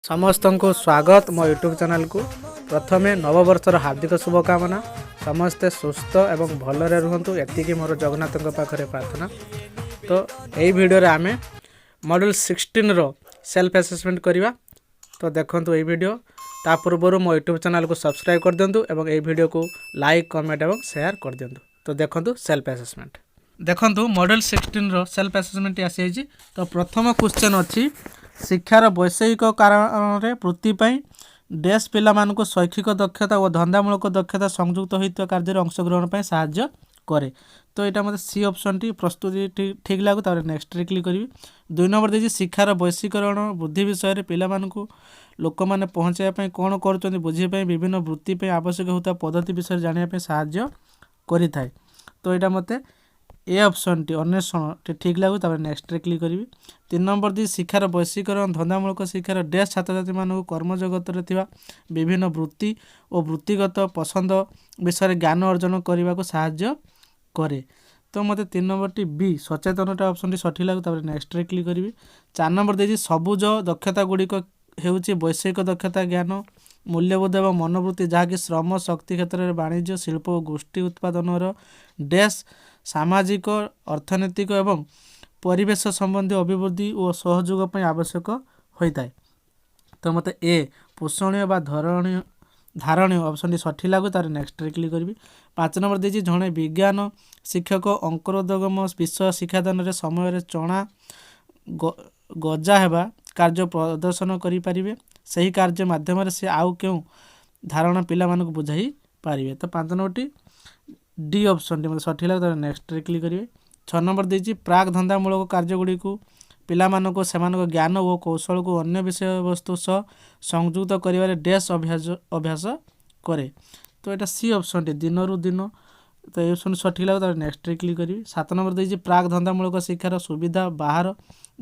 ସମସ୍ତଙ୍କୁ ସ୍ୱାଗତ ମୋ ୟୁଟ୍ୟୁବ୍ ଚ୍ୟାନେଲକୁ। ପ୍ରଥମେ ନବବର୍ଷର ହାର୍ଦ୍ଦିକ ଶୁଭକାମନା। ସମସ୍ତେ ସୁସ୍ଥ ଏବଂ ଭଲରେ ରୁହନ୍ତୁ, ଏତିକି ମୋର ଜଗନ୍ନାଥଙ୍କ ପାଖରେ ପ୍ରାର୍ଥନା। ତ ଏଇ ଭିଡ଼ିଓରେ ଆମେ ମଡ୍ୟୁଲ୍ 16ର ସେଲ୍ଫ ଆସେସମେଣ୍ଟ କରିବା। ତ ଦେଖନ୍ତୁ ଏଇ ଭିଡ଼ିଓ। ତା ପୂର୍ବରୁ ମୋ ୟୁଟ୍ୟୁବ୍ ଚ୍ୟାନେଲକୁ ସବସ୍କ୍ରାଇବ୍ କରିଦିଅନ୍ତୁ ଏବଂ ଏଇ ଭିଡ଼ିଓକୁ ଲାଇକ୍, କମେଣ୍ଟ ଏବଂ ସେୟାର କରିଦିଅନ୍ତୁ। ତ ଦେଖନ୍ତୁ ସେଲ୍ଫ ଆସେସମେଣ୍ଟ। ଦେଖନ୍ତୁ, ମଡ୍ୟୁଲ୍ 16ର ସେଲ୍ଫ ଆସେସମେଣ୍ଟ ଆସିଯାଇଛି। ତ ପ୍ରଥମ କ୍ୱେଶ୍ଚନ୍ ଅଛି, ଶିକ୍ଷାର ବୈଷୟିକ କାରଣରେ ବୃତ୍ତି ପାଇଁ ଡେସ୍ ପିଲାମାନଙ୍କୁ ଶୈକ୍ଷିକ ଦକ୍ଷତା ଓ ଧନ୍ଦାମୂଳକ ଦକ୍ଷତା ସଂଯୁକ୍ତ ହୋଇଥିବା କାର୍ଯ୍ୟରେ ଅଂଶଗ୍ରହଣ ପାଇଁ ସାହାଯ୍ୟ କରେ। ତ ଏଇଟା ମୋତେ ସି ଅପସନ୍ଟି ପ୍ରସ୍ତୁତି ଠିକ୍ ଲାଗୁ। ତାପରେ ନେକ୍ସଟରେ କ୍ଲିକ୍ କରିବି। 2 ନମ୍ବର ଦେଇଛି, ଶିକ୍ଷାର ବୈଷୟିକରଣ ବୃଦ୍ଧି ବିଷୟରେ ପିଲାମାନଙ୍କୁ ଲୋକମାନେ ପହଞ୍ଚାଇବା ପାଇଁ କ'ଣ କରୁଛନ୍ତି ବୁଝିବା ପାଇଁ ବିଭିନ୍ନ ବୃତ୍ତି ପାଇଁ ଆବଶ୍ୟକ ହେଉଥିବା ପଦ୍ଧତି ବିଷୟରେ ଜାଣିବା ପାଇଁ ସାହାଯ୍ୟ କରିଥାଏ। ତ ଏଇଟା ମୋତେ ଏ ଅପସନ୍ଟି ଅନ୍ୱେଷଣଟି ଠିକ୍ ଲାଗୁ। ତାପରେ ନେକ୍ସଟରେ କ୍ଲିକ୍ କରିବି। 3 ନମ୍ବର ଦେଇ, ଶିକ୍ଷାର ବୈଷୟିକରଣ ଧନ୍ଦାମୂଳକ ଶିକ୍ଷାର ଡେସ୍ ଛାତ୍ରଛାତ୍ରୀମାନଙ୍କୁ କର୍ମଜଗତରେ ଥିବା ବିଭିନ୍ନ ବୃତ୍ତି ଓ ବୃତ୍ତିଗତ ପସନ୍ଦ ବିଷୟରେ ଜ୍ଞାନ ଅର୍ଜନ କରିବାକୁ ସାହାଯ୍ୟ କରେ। ତ ମୋତେ 3 ନମ୍ବରଟି ବି ସଚେତନତା ଅପସନ୍ଟି ସଠିକ୍ ଲାଗୁ। ତାପରେ ନେକ୍ସଟରେ କ୍ଲିକ୍ କରିବି। 4 ନମ୍ବର ଦେଇଛି, ସବୁଜ ଦକ୍ଷତା ଗୁଡ଼ିକ ହେଉଛି ବୈଷୟିକ ଦକ୍ଷତା, ଜ୍ଞାନ, ମୂଲ୍ୟବୋଧ ଏବଂ ମନୋବୃତ୍ତି, ଯାହାକି ଶ୍ରମ ଶକ୍ତି କ୍ଷେତ୍ରରେ ବାଣିଜ୍ୟ, ଶିଳ୍ପ ଓ ଗୋଷ୍ଠୀ ଉତ୍ପାଦନର ଡେସ୍ ସାମାଜିକ, ଅର୍ଥନୈତିକ ଏବଂ ପରିବେଶ ସମ୍ବନ୍ଧୀୟ ଅଭିବୃଦ୍ଧି ଓ ସହଯୋଗ ପାଇଁ ଆବଶ୍ୟକ ହୋଇଥାଏ। ତ ମୋତେ ଏ ପୋଷଣୀୟ ବା ଧାରଣୀୟ ଅପସନ୍ଟି ସଠିକ୍ ଲାଗୁ। ତାର ନେକ୍ସଟରେ କ୍ଲିକ୍ କରିବି। 5 ନମ୍ବର ଦେଇଛି, ଜଣେ ବିଜ୍ଞାନ ଶିକ୍ଷକ ଅଙ୍କୁରୋଦ୍ଗମ ବିଷୟ ଶିକ୍ଷାଦାନରେ ସମୟରେ ଚଣା ଗଜା ହେବା କାର୍ଯ୍ୟ ପ୍ରଦର୍ଶନ କରିପାରିବେ। ସେହି କାର୍ଯ୍ୟ ମାଧ୍ୟମରେ ସେ ଆଉ କେଉଁ ଧାରଣା ପିଲାମାନଙ୍କୁ ବୁଝାଇ ପାରିବେ? ତ 5 ନମ୍ବରଟି ଡି ଅପସନ୍ଟି ମୋତେ ସଠିକ୍ ଲାଗେ। ତାପରେ ନେକ୍ସଟରେ କ୍ଲିକ୍ କରିବେ। 6 ନମ୍ବର ଦେଇଛି, ପ୍ରାକ୍ ଧନ୍ଦାମୂଳକ କାର୍ଯ୍ୟଗୁଡ଼ିକୁ ପିଲାମାନଙ୍କୁ ସେମାନଙ୍କ ଜ୍ଞାନ ଓ କୌଶଳକୁ ଅନ୍ୟ ବିଷୟବସ୍ତୁ ସହ ସଂଯୁକ୍ତ କରିବାରେ ଡେସ୍ ଅଭ୍ୟାସ କରେ। ତ ଏଇଟା ସି ଅପସନ୍ଟି ଦିନରୁ ଦିନ। ତ ଏଇ ଅପସନ୍ ସଠିକ୍ ଲାଗେ। ତାପରେ ନେକ୍ସଟରେ କ୍ଲିକ୍ କରିବି। 7 ନମ୍ବର ଦେଇଛି, ପ୍ରାକ୍ ଧନ୍ଦାମୂଳକ ଶିକ୍ଷାର ସୁବିଧା ବାହାର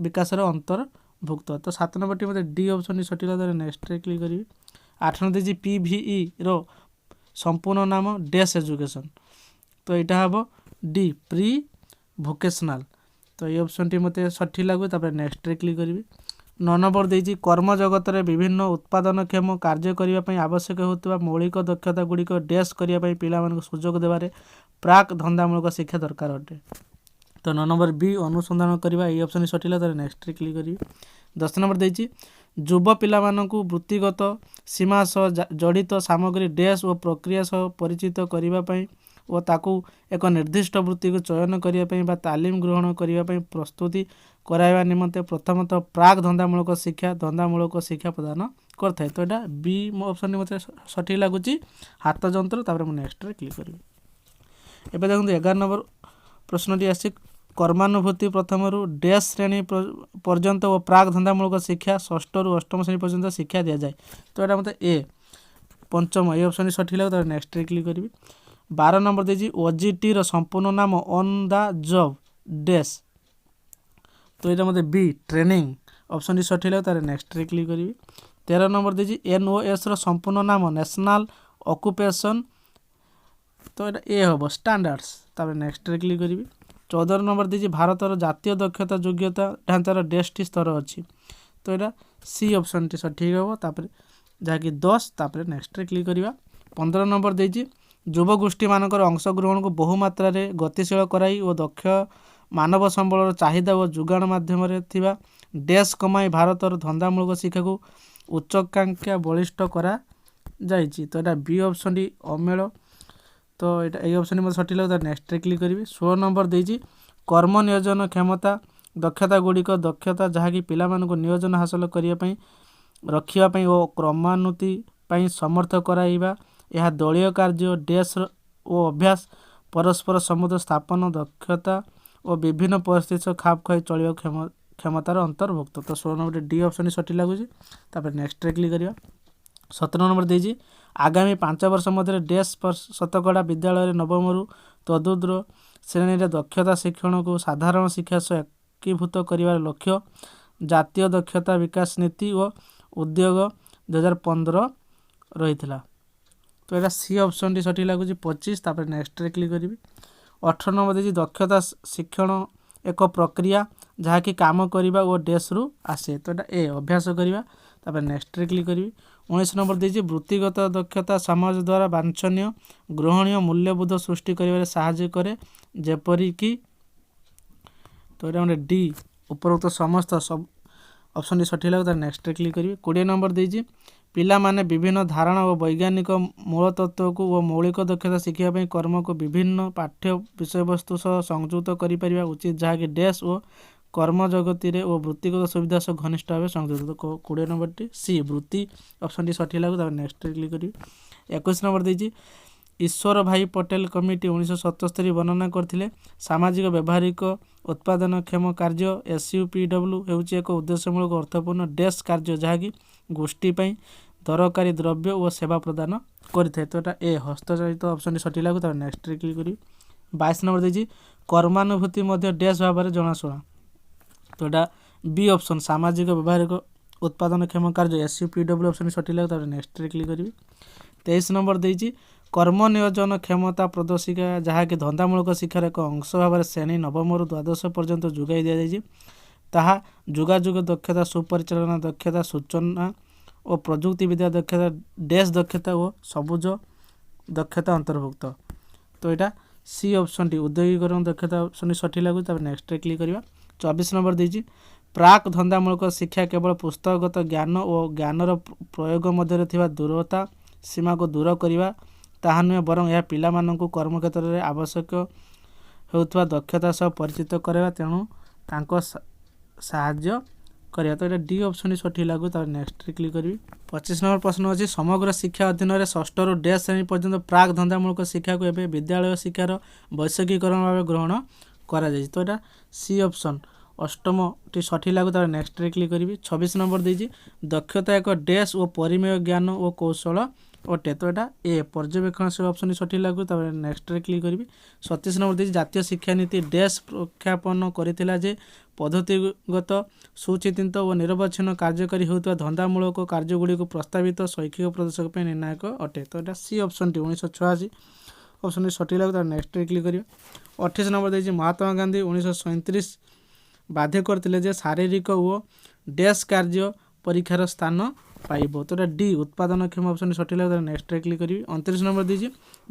ବିକାଶର ଅନ୍ତର୍ଭୁକ୍ତ। ତ 7 ନମ୍ବରଟି ମୋତେ ଡି ଅପସନ୍ଟି ସଠିକ୍ ଲାଗେ। ତାପରେ ନେକ୍ସଟରେ କ୍ଲିକ୍ କରିବି। 8 ନମ୍ବର ଦେଇଛି, ପିଭିଇର ସମ୍ପୂର୍ଣ୍ଣ ନାମ ଡେସ୍ ଏଜୁକେସନ୍। ତ ଏଇଟା ହେବ ଡି ପ୍ରି ଭୋକେସନାଲ୍। ତ ଏଇ ଅପସନ୍ଟି ମୋତେ ସଠିକ୍ ଲାଗୁ। ତାପରେ ନେକ୍ସଟରେ କ୍ଲିକ୍ କରିବି। 9 ନମ୍ବର ଦେଇଛି, କର୍ମ ଜଗତରେ ବିଭିନ୍ନ ଉତ୍ପାଦନକ୍ଷମ କାର୍ଯ୍ୟ କରିବା ପାଇଁ ଆବଶ୍ୟକ ହେଉଥିବା ମୌଳିକ ଦକ୍ଷତା ଗୁଡ଼ିକ ଡେସ୍ କରିବା ପାଇଁ ପିଲାମାନଙ୍କୁ ସୁଯୋଗ ଦେବାରେ ପ୍ରାକ୍ ଧନ୍ଦାମୂଳକ ଶିକ୍ଷା ଦରକାର ଅଟେ। ତ 9 ନମ୍ବର ବି ଅନୁସନ୍ଧାନ କରିବା, ଏଇ ଅପସନ୍ ସଠିକ୍ ହେଲା। ତାପରେ ନେକ୍ସଟରେ କ୍ଲିକ୍ କରିବି। 10 ନମ୍ବର ଦେଇଛି, ଯୁବ ପିଲାମାନଙ୍କୁ ବୃତ୍ତିଗତ ସୀମା ସହ ଜଡ଼ିତ ସାମଗ୍ରୀ ଡେସ୍ ଓ ପ୍ରକ୍ରିୟା ସହ ପରିଚିତ କରିବା ପାଇଁ ଓ ତାକୁ ଏକ ନିର୍ଦ୍ଦିଷ୍ଟ ବୃତ୍ତିକୁ ଚୟନ କରିବା ପାଇଁ ବା ତାଲିମ ଗ୍ରହଣ କରିବା ପାଇଁ ପ୍ରସ୍ତୁତି କରାଇବା ନିମନ୍ତେ ପ୍ରଥମତଃ ପ୍ରାକ୍ ଧନ୍ଦାମୂଳକ ଶିକ୍ଷା ଧନ୍ଦାମୂଳକ ଶିକ୍ଷା ପ୍ରଦାନ କରିଥାଏ। ତ ଏଇଟା ବି ଅପସନ୍ଟି ମୋତେ ସଠିକ୍ ଲାଗୁଛି, ହାତ ଯନ୍ତ୍ର। ତାପରେ ମୁଁ ନେକ୍ସଟରେ କ୍ଲିକ୍ କରିବି। ଏବେ ଦେଖନ୍ତୁ, 11 ନମ୍ବର ପ୍ରଶ୍ନଟି ଆସିଛି, କର୍ମାନୁଭୂତି ପ୍ରଥମରୁ ଡେସ୍ ଶ୍ରେଣୀ ପର୍ଯ୍ୟନ୍ତ ଓ ପ୍ରାକ୍ ଧନ୍ଦାମୂଳକ ଶିକ୍ଷା ଷଷ୍ଠରୁ ଅଷ୍ଟମ ଶ୍ରେଣୀ ପର୍ଯ୍ୟନ୍ତ ଶିକ୍ଷା ଦିଆଯାଏ। ତ ଏଇଟା ମୋତେ ଏ ପଞ୍ଚମ, ଏ ଅପସନ୍ଟି ସଠିକ୍ ଲାଗେ। ତାପରେ ନେକ୍ସଟରେ କ୍ଲିକ୍ କରିବି। 12 ନମ୍ବର ଦେଇଛି, ଓଜିଟିର ସମ୍ପୂର୍ଣ୍ଣ ନାମ ଅନ୍ the job dash. ତ ଏଇଟା ମୋତେ ବି ଟ୍ରେନିଂ ଅପସନ୍ଟି ସଠିକ୍ ଲାଗେ। ତାପରେ ନେକ୍ସଟରେ କ୍ଲିକ୍ କରିବି। 13 ନମ୍ବର ଦେଇଛି, ଏନ୍ଓଏସ୍ର ସମ୍ପୂର୍ଣ୍ଣ ନାମ ନ୍ୟାସନାଲ୍ ଅକୁପେସନ୍। ତ ଏଇଟା ଏ ହେବ ଷ୍ଟାଣ୍ଡାର୍ଡ଼ସ୍। ତାପରେ ନେକ୍ସଟରେ କ୍ଲିକ୍ କରିବି। 14 ନମ୍ବର ଦେଇଛି, ଭାରତର ଜାତୀୟ ଦକ୍ଷତା ଯୋଗ୍ୟତା ଢାଞ୍ଚାର ଡେସ୍ଟି ସ୍ତର ଅଛି। ତ ଏଇଟା ସି ଅପସନ୍ଟି ସଠିକ୍ ହେବ, ତାପରେ ଯାହାକି 10। ତାପରେ ନେକ୍ସଟରେ କ୍ଲିକ୍ କରିବା। 15 ନମ୍ବର ଦେଇଛି, ଯୁବଗୋଷ୍ଠୀମାନଙ୍କର ଅଂଶଗ୍ରହଣକୁ ବହୁମାତ୍ରାରେ ଗତିଶୀଳ କରାଇ ଓ ଦକ୍ଷ ମାନବ ସମ୍ବଳର ଚାହିଦା ଓ ଯୋଗାଣ ମାଧ୍ୟମରେ ଥିବା ଡେସ୍ କମାଇ ଭାରତର ଧନ୍ଦାମୂଳକ ଶିକ୍ଷାକୁ ଉଚ୍ଚାକାଂକ୍ଷା ବଳିଷ୍ଠ କରାଯାଇଛି। ତ ଏଇଟା ବି ଅପସନ୍ଟି ଅମେଳ। ତ ଏଇଟା ଏଇ ଅପସନ୍ଟି ମୋତେ ସଠିକ୍ ଲାଗେ। ନେକ୍ସଟରେ କ୍ଲିକ୍ କରିବି। 16 ନମ୍ବର ଦେଇଛି, କର୍ମ ନିୟୋଜନ କ୍ଷମତା ଦକ୍ଷତା ଗୁଡ଼ିକ ଦକ୍ଷତା ଯାହାକି ପିଲାମାନଙ୍କୁ ନିୟୋଜନ ହାସଲ କରିବା ପାଇଁ, ରଖିବା ପାଇଁ ଓ କ୍ରମାନ୍ୱତି ପାଇଁ ସମର୍ଥ କରାଇବା। ଏହା ଦଳୀୟ କାର୍ଯ୍ୟ ଡେସ୍ ଓ ଅଭ୍ୟାସ, ପରସ୍ପର ସମ୍ବନ୍ଧ ସ୍ଥାପନ ଦକ୍ଷତା ଓ ବିଭିନ୍ନ ପରିସ୍ଥିତି ସହ ଖାପ ଖୁଆଇ ଚଳିବାକୁ କ୍ଷମତାର ଅନ୍ତର୍ଭୁକ୍ତ। ତ 16 ନମ୍ବର ଡି ଅପସନ୍ଟି ସଠିକ୍ ଲାଗୁଛି। ତାପରେ ନେକ୍ସଟରେ କ୍ଲିକ୍ କରିବା। 17 ନମ୍ବର ଦେଇଛି, ଆଗାମୀ 5 ବର୍ଷ ମଧ୍ୟରେ ଡେସ୍ ଶତକଡ଼ା ବିଦ୍ୟାଳୟରେ ନବମରୁ ତଦୁର୍ଦ୍ଧ୍ୱ ଶ୍ରେଣୀରେ ଦକ୍ଷତା ଶିକ୍ଷଣକୁ ସାଧାରଣ ଶିକ୍ଷା ସହ ଏକୀଭୂତ କରିବାର ଲକ୍ଷ୍ୟ ଜାତୀୟ ଦକ୍ଷତା ବିକାଶ ନୀତି ଓ ଉଦ୍ୟୋଗ 2015 ରହିଥିଲା। ତ ଏଇଟା ସି ଅପସନ୍ଟି ସଠିକ୍ ଲାଗୁଛି, 25। ତାପରେ ନେକ୍ସଟରେ କ୍ଲିକ୍ କରିବି। 18 ନମ୍ବର ଦେଇଛି, ଦକ୍ଷତା ଶିକ୍ଷଣ ଏକ ପ୍ରକ୍ରିୟା ଯାହାକି କାମ କରିବା ଓ ଡେସ୍ରୁ ଆସେ। ତ ଏଇଟା ଏ ଅଭ୍ୟାସ କରିବା। ତାପରେ ନେକ୍ସଟରେ କ୍ଲିକ୍ କରିବି। 19 ନମ୍ବର ଦେଇଛି, ବୃତ୍ତିଗତ ଦକ୍ଷତା ସମାଜ ଦ୍ୱାରା ବାଞ୍ଛନୀୟ ଗ୍ରହଣୀୟ ମୂଲ୍ୟବୋଧ ସୃଷ୍ଟି କରିବାରେ ସାହାଯ୍ୟ କରେ, ଯେପରିକି। ତ ଏଇଟା ଗୋଟେ ଡି, ଉପରୋକ୍ତ ସମସ୍ତ ସବୁ ଅପସନ୍ଟି ସଠିକ୍ ଲାଗେ। ତାର ନେକ୍ସଟରେ କ୍ଲିକ୍ କରିବି। 20 ନମ୍ବର ଦେଇଛି, ପିଲାମାନେ ବିଭିନ୍ନ ଧାରଣା ଓ ବୈଜ୍ଞାନିକ ମୂଳତତ୍ତ୍ୱକୁ ଓ ମୌଳିକ ଦକ୍ଷତା ଶିଖିବା ପାଇଁ କର୍ମକୁ ବିଭିନ୍ନ ପାଠ୍ୟ ବିଷୟବସ୍ତୁ ସହ ସଂଯୁକ୍ତ କରିପାରିବା ଉଚିତ, ଯାହାକି ଡ୍ୟାସ୍ ଓ କର୍ମ ଜଗତିରେ ଓ ବୃତ୍ତିଗତ ସୁବିଧା ସହ ଘନିଷ୍ଠ ଭାବେ ସଂଯୁକ୍ତ। 20 ନମ୍ବରଟି ସି, ବୃତ୍ତି ଅପସନ୍ଟି ସଠିକ୍ ଲାଗୁ। ତାପରେ ନେକ୍ସଟରେ କ୍ଲିକ୍ କରିବି। 21 ନମ୍ବର ଦେଇଛି, ଈଶ୍ୱର ଭାଇ ପଟେଲ କମିଟି 1977 ବର୍ଣ୍ଣନା କରିଥିଲେ, ସାମାଜିକ ବ୍ୟବହାରିକ ଉତ୍ପାଦନକ୍ଷମ କାର୍ଯ୍ୟ SUPW ହେଉଛି ଏକ ଉଦ୍ଦେଶ୍ୟମୂଳକ ଅର୍ଥପୂର୍ଣ୍ଣ ଡ୍ୟାସ୍ କାର୍ଯ୍ୟ, ଯାହାକି ଗୋଷ୍ଠୀ ପାଇଁ ଦରକାରୀ ଦ୍ରବ୍ୟ ଓ ସେବା ପ୍ରଦାନ କରିଥାଏ। ତ ଏଟା ଏ, ହସ୍ତଚାଳିତ ଅପସନ୍ଟି ସଠିକ୍ ଲାଗୁ। ତାପରେ ନେକ୍ସଟରେ କ୍ଲିକ୍ କରିବି। 22 ନମ୍ବର ଦେଇଛି, କର୍ମାନୁଭୂତି ମଧ୍ୟ ଡ୍ୟାସ୍ ଭାବରେ ଜଣାଶୁଣା। ତ ଏଇଟା ବି ଅପସନ୍, ସାମାଜିକ ବ୍ୟବହାରିକ ଉତ୍ପାଦନକ୍ଷମ କାର୍ଯ୍ୟ SUPW option ସଠିକ୍ ଲାଗୁ। ତାପରେ ନେକ୍ସଟରେ କ୍ଲିକ୍ କରିବି। 23 ନମ୍ବର ଦେଇଛି, କର୍ମ ନିୟୋଜନ କ୍ଷମତା ପ୍ରଦର୍ଶିକା, ଯାହାକି ଧନ୍ଦାମୂଳକ ଶିକ୍ଷାର ଏକ ଅଂଶ ଭାବରେ ଶ୍ରେଣୀ ନବମରୁ ଦ୍ୱାଦଶ ପର୍ଯ୍ୟନ୍ତ ଯୋଗାଇ ଦିଆଯାଇଛି, ତାହା ଯୋଗାଯୋଗ ଦକ୍ଷତା, ସୁପରିଚାଳନା ଦକ୍ଷତା, ସୂଚନା ଓ ପ୍ରଯୁକ୍ତିବିଦ୍ୟା ଦକ୍ଷତା, ଡ୍ୟାସ୍ ଦକ୍ଷତା ଓ ସବୁଜ ଦକ୍ଷତା ଅନ୍ତର୍ଭୁକ୍ତ। ତ ଏଇଟା ସି ଅପସନ୍ଟି, ଉଦ୍ୟୋଗୀକରଣ ଦକ୍ଷତା ଅପସନ୍ଟି ସଠିକ୍ ଲାଗୁଛି। ତାପରେ ନେକ୍ସଟରେ କ୍ଲିକ୍ କରିବା। 24 ନମ୍ବର ଦେଇଛି, ପ୍ରାକ୍ ଧନ୍ଦାମୂଳକ ଶିକ୍ଷା କେବଳ ପୁସ୍ତକଗତ ଜ୍ଞାନ ଓ ଜ୍ଞାନର ପ୍ରୟୋଗ ମଧ୍ୟରେ ଥିବା ଦୂରତା ସୀମାକୁ ଦୂର କରିବା ତାହା ନୁହେଁ, ବରଂ ଏହା ପିଲାମାନଙ୍କୁ କର୍ମକ୍ଷେତ୍ରରେ ଆବଶ୍ୟକ ହେଉଥିବା ଦକ୍ଷତା ସହ ପରିଚିତ କରାଇବା, ତେଣୁ ତାଙ୍କ ସାହାଯ୍ୟ କରିବା। ତ ଏଇଟା ଡି ଅପସନ୍ଟି ସଠିକ୍ ଲାଗୁ। ତାପରେ ନେକ୍ସଟରେ କ୍ଲିକ୍ କରିବି। 25 ନମ୍ବର ପ୍ରଶ୍ନ ଅଛି, ସମଗ୍ର ଶିକ୍ଷା ଅଧୀନରେ ଷଷ୍ଠରୁ ଡ୍ୟାସ୍ ଶ୍ରେଣୀ ପର୍ଯ୍ୟନ୍ତ ପ୍ରାକ୍ ଧନ୍ଦାମୂଳକ ଶିକ୍ଷାକୁ ଏବେ ବିଦ୍ୟାଳୟ ଶିକ୍ଷାର ବୈଷୟିକୀକରଣ ଭାବେ ଗ୍ରହଣ କରାଯାଇଛି। ତ ଏଇଟା ସି ଅପସନ୍, ଅଷ୍ଟମଟି ସଠିକ୍ ଲାଗୁ। ତାପରେ ନେକ୍ସଟରେ କ୍ଲିକ୍ କରିବି। 26 ନମ୍ବର ଦେଇଛି, ଦକ୍ଷତା ଏକ ଡ୍ୟାସ୍ ଓ ପରିମେୟ ଜ୍ଞାନ ଓ କୌଶଳ ଅଟେ। ତ ଏଇଟା ଏ, ପର୍ଯ୍ୟବେକ୍ଷଣଶୀଳ ଅପସନ୍ଟି ସଠିକ୍ ଲାଗୁ। ତାପରେ ନେକ୍ସଟରେ କ୍ଲିକ୍ କରିବି। 27 ନମ୍ବର ଦେଇଛି, ଜାତୀୟ ଶିକ୍ଷାନୀତି ଡ୍ୟାସ୍ ପ୍ରଖ୍ୟାପନ କରିଥିଲା ଯେ ପଦ୍ଧତିଗତ ସୁଚିନ୍ତିତ ଓ ନିରବଚ୍ଛିନ୍ନ କାର୍ଯ୍ୟକାରୀ ହେଉଥିବା ଧନ୍ଦାମୂଳକ କାର୍ଯ୍ୟଗୁଡ଼ିକୁ ପ୍ରସ୍ତାବିତ ଶୈକ୍ଷିକ ପ୍ରଦର୍ଶକ ପାଇଁ ନିର୍ଣ୍ଣାୟକ ଅଟେ। ତ ଏଇଟା ସି ଅପସନ୍ଟି, 1986 ଅପସନ୍ଟି ସଠିକ୍ ଲାଗୁ। ତାପରେ ନେକ୍ସଟରେ କ୍ଲିକ୍ କରିବା। 28 ନମ୍ବର ଦେଇଛି, ମହାତ୍ମା ଗାନ୍ଧୀ 1937 ବାଧ୍ୟ କରିଥିଲେ ଯେ ଶାରୀରିକ ଓ ଡ୍ୟାସ୍ କାର୍ଯ୍ୟ ପରୀକ୍ଷାର ସ୍ଥାନ ପାଇବ। ତ ଏଇଟା ଡି, ଉତ୍ପାଦନକ୍ଷମ ଅପସନ୍ଟି ସଠିକ୍ ଲାଗୁ। ତାପରେ ନେକ୍ସଟରେ କ୍ଲିକ୍ କରିବି। 29 ନମ୍ବର ଦେଇଛି,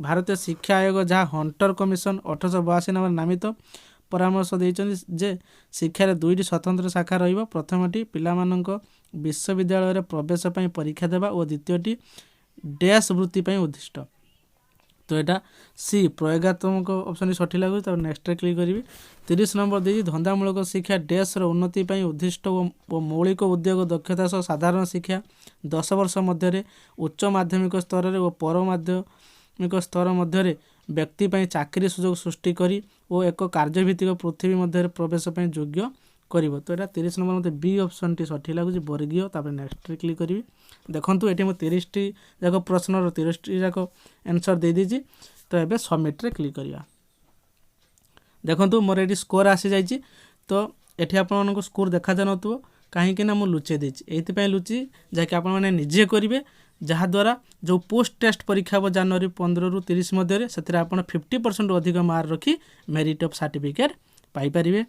ଭାରତୀୟ ଶିକ୍ଷା ଆୟୋଗ, ଯାହା ହଣ୍ଟର କମିଶନ 1882 ନାମରେ ନାମିତ, ପରାମର୍ଶ ଦେଇଛନ୍ତି ଯେ ଶିକ୍ଷାରେ ଦୁଇଟି ସ୍ୱତନ୍ତ୍ର ଶାଖା ରହିବ। ପ୍ରଥମଟି ପିଲାମାନଙ୍କ ବିଶ୍ୱବିଦ୍ୟାଳୟରେ ପ୍ରବେଶ ପାଇଁ ପରୀକ୍ଷା ଦେବା ଓ ଦ୍ୱିତୀୟଟି ଡ୍ୟାସ୍ ବୃତ୍ତି ପାଇଁ ଉଦ୍ଦିଷ୍ଟ। ତ ଏଇଟା ସି, ପ୍ରୟୋଗାତ୍ମକ ଅପସନ୍ଟି ସଠିକ୍ ଲାଗୁଛି। ତାପରେ ନେକ୍ସଟରେ କ୍ଲିକ୍ କରିବି। 30 ନମ୍ବର ଦେଇଛି, ଧନ୍ଦାମୂଳକ ଶିକ୍ଷା ଡ୍ୟାସ୍ର ଉନ୍ନତି ପାଇଁ ଉଦ୍ଦିଷ୍ଟ ଓ ମୌଳିକ ଉଦ୍ୟୋଗ ଦକ୍ଷତା ସହ ସାଧାରଣ ଶିକ୍ଷା 10 ବର୍ଷ ମଧ୍ୟରେ ଉଚ୍ଚ ମାଧ୍ୟମିକ ସ୍ତରରେ ଓ ପର ମାଧ୍ୟମିକ ସ୍ତର ମଧ୍ୟରେ ବ୍ୟକ୍ତି ପାଇଁ ଚାକିରି ସୁଯୋଗ ସୃଷ୍ଟି କରି ଓ ଏକ କାର୍ଯ୍ୟଭିତ୍ତିକ ପୃଥିବୀ ମଧ୍ୟରେ ପ୍ରବେଶ ପାଇଁ ଯୋଗ୍ୟ କରିବ। ତ ଏଇଟା 30 ନମ୍ବର ମୋତେ ବି ଅପସନ୍ଟି ସଠିକ୍ ଲାଗୁଛି, ବର୍ଗୀୟ। ତାପରେ ନେକ୍ସଟରେ କ୍ଲିକ୍ କରିବି। ଦେଖନ୍ତୁ, ଏଠି ମୁଁ 30ଟି ଯାକ ପ୍ରଶ୍ନର 30ଟି ଯାକ ଆନ୍ସର୍ ଦେଇଦେଇଛି। ତ ଏବେ ସବମିଟ୍ରେ କ୍ଲିକ୍ କରିବା। ଦେଖନ୍ତୁ, ମୋର ଏଠି ସ୍କୋର୍ ଆସିଯାଇଛି। ତ ଏଠି ଆପଣମାନଙ୍କୁ ସ୍କୋର୍ ଦେଖାଯାଉନଥିବ, କାହିଁକି ନା ମୁଁ ଲୁଚେଇ ଦେଇଛି। ଏଇଥିପାଇଁ ଲୁଚି ଯାହାକି ଆପଣମାନେ ନିଜେ କରିବେ, ଯାହାଦ୍ୱାରା ଯେଉଁ ପୋଷ୍ଟ ଟେଷ୍ଟ ପରୀକ୍ଷା ହେବ ଜାନୁଆରୀ 15ରୁ 30 ମଧ୍ୟରେ, ସେଥିରେ ଆପଣ 50% ଅଧିକ ମାର୍କ ରଖି ମେରିଟ୍ ଅଫ୍ ସାର୍ଟିଫିକେଟ୍ ପାଇପାରିବେ।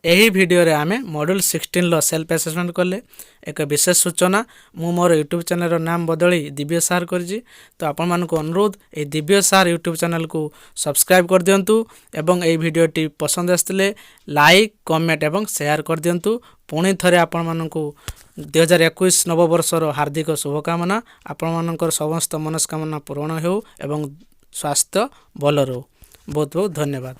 ଏହି ଭିଡ଼ିଓରେ ଆମେ ମଡ୍ୟୁଲ୍ 16ର ସେଲ୍ଫ ଆସେସମେଣ୍ଟ କଲେ। ଏକ ବିଶେଷ ସୂଚନା, ମୁଁ ମୋର ୟୁଟ୍ୟୁବ୍ ଚ୍ୟାନେଲର ନାମ ବଦଳି ଦିବ୍ୟ ସାର୍ କରିଛି। ତ ଆପଣମାନଙ୍କୁ ଅନୁରୋଧ, ଏହି ଦିବ୍ୟ ସାର୍ ୟୁଟ୍ୟୁବ୍ ଚ୍ୟାନେଲକୁ ସବସ୍କ୍ରାଇବ୍ କରିଦିଅନ୍ତୁ ଏବଂ ଏହି ଭିଡ଼ିଓଟି ପସନ୍ଦ ଆସିଥିଲେ ଲାଇକ୍, କମେଣ୍ଟ ଏବଂ ସେୟାର କରିଦିଅନ୍ତୁ। ପୁଣି ଥରେ ଆପଣମାନଙ୍କୁ 2021 ନବବର୍ଷର ହାର୍ଦ୍ଦିକ ଶୁଭକାମନା। ଆପଣମାନଙ୍କର ସମସ୍ତ ମନସ୍କାମନା ପୂରଣ ହେଉ ଏବଂ ସ୍ୱାସ୍ଥ୍ୟ ଭଲ ରହୁ। ବହୁତ ବହୁତ ଧନ୍ୟବାଦ।